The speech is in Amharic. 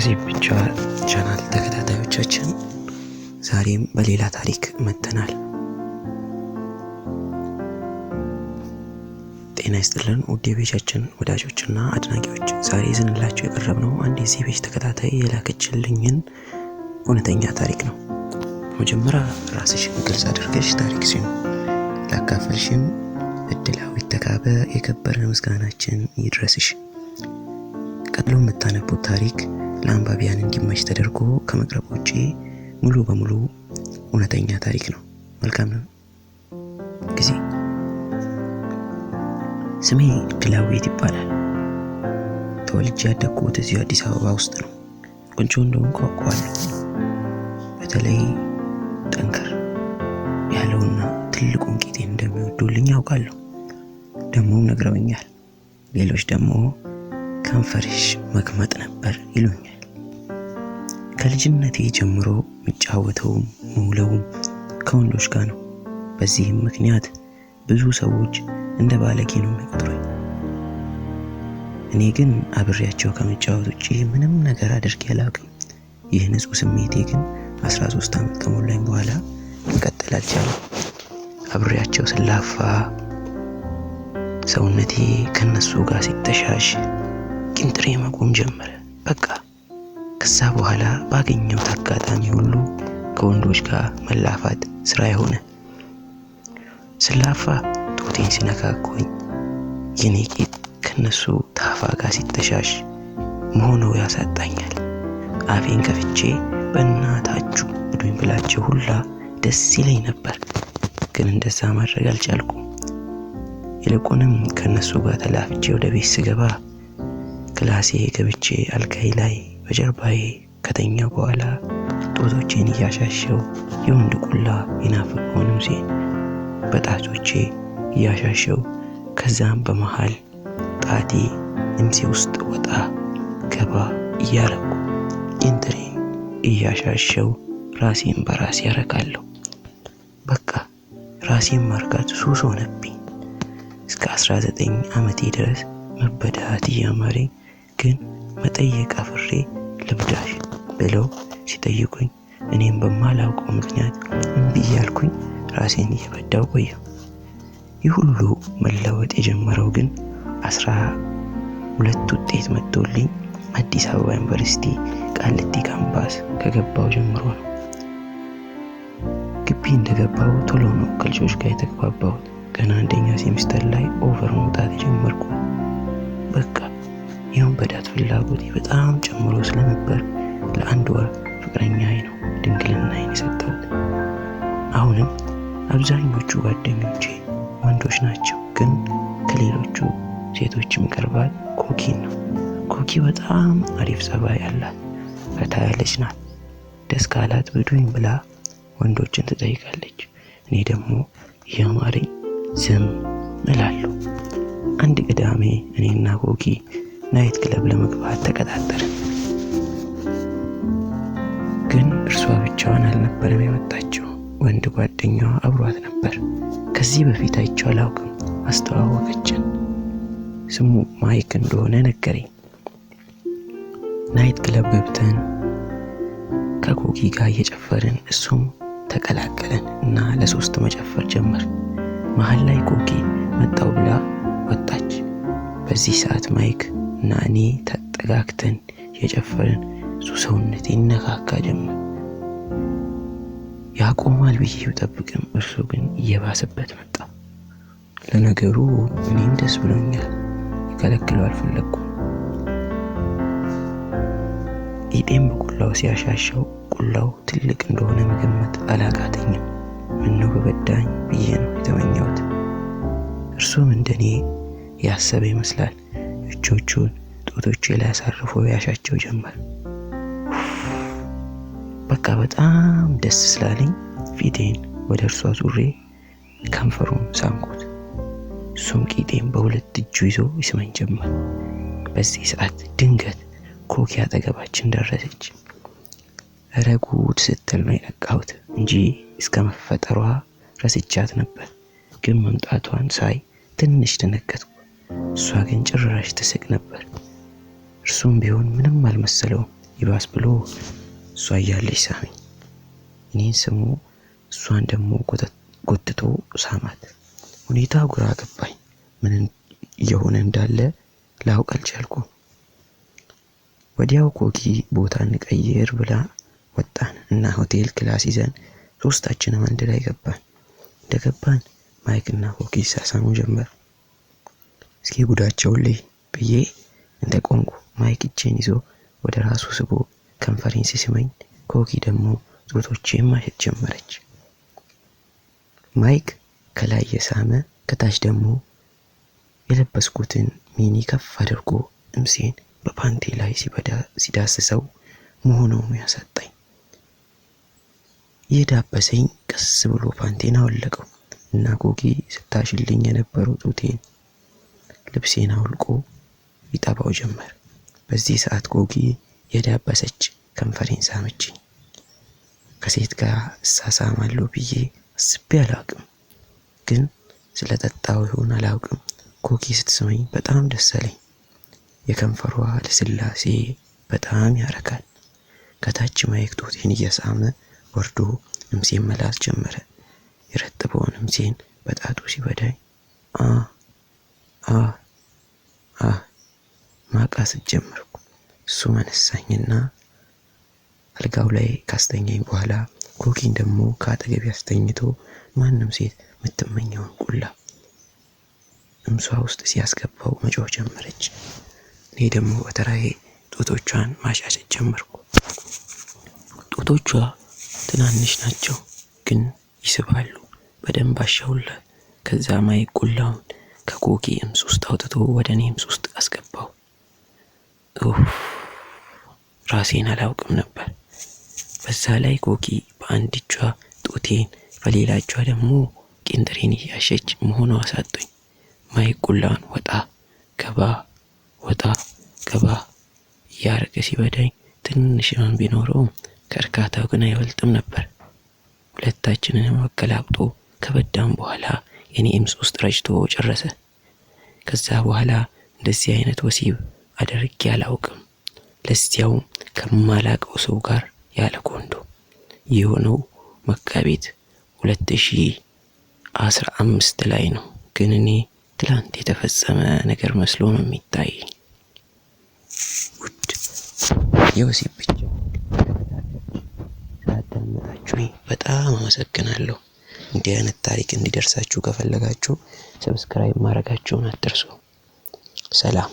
የዚህ ብቻ ቻናል ተከታታዮቻችን፣ ዛሬም በሌላ ታሪክ መጥተናል። ጤና ይስጥልን ውድ የ page ኣችን ወዳጆችና አድናቂዎች፣ ዛሬ ይዘንላችሁ የቀረብነው አንድ የዚህ page ተከታታይ የላከችልኝን እውነተኛ ታሪክ ነው። መጀመሪያ ራስሽን ግልጽ አድርገሽ ታሪክሽን ላካፈልሽን እድላዊት ተካበ የከበረ ምስጋናችን ይድረስሽ። ቀጥሎ የምታነቡት ታሪክ ለአንባቢያን እንዲመች ተደርጎ ከመቅረብ ውጪ ሙሉ በሙሉ እውነተኛ ታሪክ ነው። መልካም ጊዜ። ስሜ እድላዊት ይባላል። ተወልጄ ያደግኩት እዚሁ አዲስ አበባ ውስጥ ነው። ቆንጆ እንደሆንኩ አውቀዋለሁ። በተለይ ጠንከር ያለውና ትልቁን ቂጤን እንደሚወዱልኝ ያውቃለሁ። ደግሞም ነግረውኛል። ሌሎች ደግሞ ከንፈርሽ መግመጥ ነበር ይሉኛል። ከልጅነቴ ጀምሮ የምጫወተውም ምውለውም ከወንዶች ጋር ነው። በዚህም ምክንያት ብዙ ሰዎች እንደ ባለጌ ነው የሚቆጥሩኝ። እኔ ግን አብሬያቸው ከመጫወት ውጪ ምንም ነገር አድርጌ አላውቅም። ይህ ንጹሕ ስሜቴ ግን 13 ዓመት ከሞላኝ በኋላ ሊቀጥል አልቻለም። አብሬያቸው ስላፋ፣ ሰውነቴ ከነሱ ጋር ሲተሻሽ ቂንጥሬ መቆም ጀመረ። በቃ ከዛ በኋላ ባገኘሁት አጋጣሚ ሁሉ ከወንዶች ጋር መላፋት ስራ የሆነ። ስላፋ ጡቴን ሲነካኩኝ፣ የኔ ቂጥ ከነሱ ታፋ ጋር ሲተሻሽ መሆኑ ያሳጣኛል። አፌን ከፍቼ በእናታችሁ ብዱኝ ብላቸው ሁላ ደስ ይለኝ ነበር፣ ግን እንደዛ ማድረግ አልቻልኩም። ይልቁንም ከነሱ ጋር ተላፍቼ ወደ ቤት ስገባ ክላሴ ገብቼ አልጋዬ ላይ በጀርባዬ ከተኛው በኋላ ጡቶቼን እያሻሸው የወንድ ቁላ የናፈቀውንም ሴን በጣቶቼ እያሻሸው፣ ከዛም በመሃል ጣቴ እምሴ ውስጥ ወጣ ገባ እያረኩ ቂንጥሬን እያሻሸው ራሴን በራሴ ያረካለሁ። በቃ ራሴን ማርካት ሱስ ሆነብኝ። እስከ 19 ዓመቴ ድረስ መበዳት እያማረኝ ግን መጠየቅ አፍሬ ልብዳሽ ብለው ሲጠይቁኝ እኔም በማላውቀው ምክንያት እምቢ እያልኩኝ ራሴን እየበዳው ቆየሁ። ይህ ሁሉ መለወጥ የጀመረው ግን 12 ውጤት መጥቶልኝ አዲስ አበባ ዩኒቨርሲቲ ቃሊቲ ካምፓስ ከገባው ጀምሮ ነው። ግቢ እንደገባው ቶሎ ነው ከልጆች ጋር የተግባባሁት። ገና አንደኛ ሴሚስተር ላይ over መውጣት የጀመርኩ። በቃ የመበዳት ፍላጎቴ በጣም ጨምሮ ስለነበር ለአንድ ወር ፍቅረኛዬ ነው ድንግልናዬን የሰጠሁት። አሁንም አብዛኞቹ ጓደኞቼ ወንዶች ናቸው፣ ግን ከሌሎቹ ሴቶች የምቀርባት ኮኪን ነው። ኮኪ በጣም አሪፍ ጸባይ አላት። ፈታ ያለች ናት። ደስ ካላት ብዱኝ ብላ ወንዶችን ትጠይቃለች። እኔ ደግሞ እያማረኝ ዝም እላለሁ። አንድ ቅዳሜ እኔና ኮኪ night club ለመግባት ተቀጣጠርን። ግን እርሷ ብቻዋን አልነበረም የመጣችው፣ ወንድ ጓደኛዋ አብሯት ነበር። ከዚህ በፊት አይቼው አላውቅም። አስተዋወቀችን። ስሙ ማይክ እንደሆነ ነገረኝ። Night club ገብተን ከኮኪ ጋር እየጨፈርን እሱም ተቀላቀለን እና ለሶስት መጨፈር ጀመር። መሀል ላይ ኮኪ መጣው ብላ ወጣች። በዚህ ሰዓት ማይክ እና እኔ ተጠጋግተን እየጨፈርን እሱ ሰውነቴ ይነካካ ጀመር። ያቆማል ብዬ ብጠብቅም እርሱ ግን እየባሰበት መጣ። ለነገሩ እኔም ደስ ብሎኛል፣ ይከለክለው አልፈለግኩም። ቂጤም በቁላው ሲያሻሸው ቁላው ትልቅ እንደሆነ መገመት አላቃተኝም። ምነው በበዳኝ ብዬ ነው የተመኘሁት። እርሱም እንደኔ ያሰበ ይመስላል። እጆቹን ጡቶቼ ላይ አሳርፎ ያሻቸው ጀመር። በቃ በጣም ደስ ስላለኝ ፊቴን ወደ እርሷ ዙሬ ከንፈሩን ሳምኩት። እሱም ቂጤን በሁለት እጁ ይዞ ይስመኝ ጀመር። በዚህ ሰዓት ድንገት ኮኪ አጠገባችን ደረሰች። እረ ጉድ ስትል ነው የነቃሁት እንጂ እስከ መፈጠሯ ረስቻት ነበር። ግን መምጣቷን ሳይ ትንሽ ደነገጥኩ። እሷ ግን ጭራሽ ትስቅ ነበር። እርሱም ቢሆን ምንም አልመሰለውም። ይባስ ብሎ እሷ እያለች ሳመኝ። እኔን ስሞ እሷን ደግሞ ጎትቶ ሳማት። ሁኔታው ግራ ገባኝ። ምን እየሆነ እንዳለ ላውቅ አልቻልኩም። ወዲያው ኮኪ ቦታ እንቀይር ብላ ወጣን እና ሆቴል class ይዘን ሶስታችንም አንድ ላይ ገባን። እንደገባን ማይክ እና ኮኪ ይሳሳሙ ጀመር። እስኪ ጉዳቸውን ልይ ብዬ እንደቆምኩ ማይክ እጄን ይዞ ወደ ራሱ ስቦ ከንፈሬን ሲስመኝ፣ ኮኪ ደግሞ ጡቶቼን ማሸት ጀመረች። ማይክ ከላይ የሳመ ከታች ደግሞ የለበስኩትን mini ከፍ አድርጎ እምሴን በፓንቴ ላይ ሲዳስሰው መሆኑን ያሳጣኝ። እየዳበሰኝ ቀስ ብሎ ፓንቴን አወለቀው እና ኮኪ ስታሽልኝ የነበረው ጡቴን ልብሴን አውልቆ ይጠባው ጀመር። በዚህ ሰዓት ኮኪ የዳበሰች ከንፈሬን ሳመችኝ። ከሴት ጋር እሳሳማለሁ ብዬ አስቤ አላውቅም፣ ግን ስለጠጣው ይሆን አላውቅም፣ ኮኪ ስትስመኝ በጣም ደስ አለኝ። የከንፈሯ ልስላሴ በጣም ያረካል። ከታች ማይክ ጡቴን እየሳመ ወርዶ እምሴን መላስ ጀመረ። የረጠበውን እምሴን በጣቱ ሲበዳኝ አ አ አ ማቃሰት ጀመርኩ። እሱ አነሳኝና አልጋው ላይ ካስተኛኝ በኋላ ኮኪን ደግሞ ከአጠገቤ አስተኝቶ ማንም ሴት የምትመኘውን ቁላ እምሷ ውስጥ ሲያስገባው መጮህ ጀመረች። እኔ ደግሞ በተራዬ ጡቶቿን ማሻሸት ጀመርኩ። ጡቶቿ ትናንሽ ናቸው፣ ግን ይስባሉ። በደንብ አሻውላት። ከዛ ማይክ ቁላውን ከኮኪ እምስ ውስጥ አውጥቶ ወደ እኔ እምስ ውስጥ አስገባው። ኡፍ፣ ራሴን አላውቅም ነበር። በዛ ላይ ኮኪ በአንድ እጇ ጡቴን በሌላ እጇ ደግሞ ቂንጥሬን እያሸች መሆኗ አሳጡኝ። ማይክ ቁላውን ወጣ ገባ ወጣ ገባ እያረገ ሲበዳኝ ትንሽ ህመም ቢኖረውም ከእርካታው ግን አይበልጥም ነበር። ሁለታችንንም አገላብጦ ከበዳም በኋላ የኔ እምስ ውስጥ ረጭቶ ጨረሰ። ከዛ በኋላ እንደዚህ አይነት ወሲብ አድርጌ አላውቅም። ለዚያውም ከማላቀው ሰው ጋር ያለ ኮንዶ። የሆነው መጋቢት 2015 ላይ ነው። ግን እኔ ትላንት የተፈጸመ ነገር መስሎ ነው የሚታየኝ። ውድ የወሲብ ብቻ ስላዳመጣችሁኝ በጣም አመሰግናለሁ። እንዲህ አይነት ታሪክ እንዲደርሳችሁ ከፈለጋችሁ subscribe ማድረጋችሁን አትርሱ። ሰላም።